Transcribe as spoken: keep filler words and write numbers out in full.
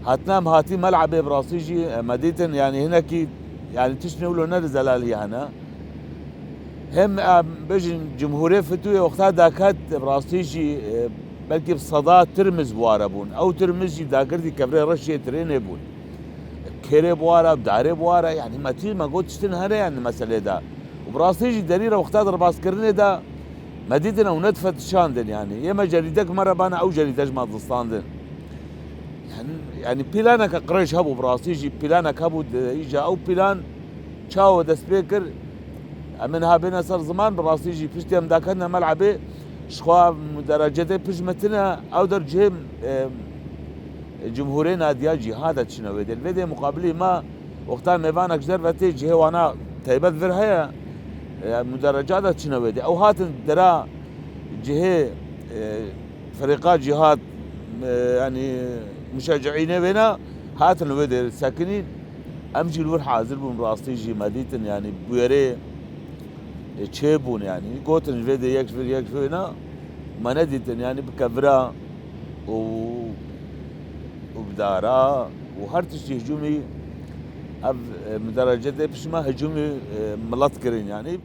Hatina em hatî melebê bi rastî jî, e, me dîtin, yanî hinekî, yanî tiştine wilo ne li zelaliye hene. Hem, e, bêjin cumhurê fitûyê wexta daket bi rastî jî, e, belkî bi seda tirmiz bi ware bûn. Ew tirmiz jî dagirtî kevirê reşê tirênê bûn. Kêrê bi ware, darê bi ware, yanî me tî me got tiştin hene yanî meselê de. Û bi rastî jî derî re wexta derbazkirinê de me dîtin ew ne difetişandin yanî. Yê me cerîdek me re bana ew cerîde ji me distandin. Yanî, yanî planeke qirêj hebû, bi rastî jî planek hebû, de, îca ew plan çawa dest pê kir? Em ê niha bêne ser ziman, bi rastî jî piştî em daketine melebê, ji xwe muderecetê pişt me tine, ew der cihê, e, cumhurê nadiya cîhada çine wê dê. Li vê dê muqabilî me wexta mêvanek ji derve tê cihê wana taybet vir heye, e, mudereca de çine wê dê. Ew hatin dera cihê, e, ferîqa cîhad, e, yanî muşecciînê wêna hatin li wê dê sekinîn. Em jî li wir hazir bûn, rastî jî me dîtin, yanî bûyerê, e, çêbûn, yanî gotin ji vê dê yek ji vir, yek ji vir wêna, me nedîtin, yanî bi kevira û, û bi dara û her tiştî hicûmî ev, e, muderecetê pişt me hicûmî, e, milet kirin, yanî.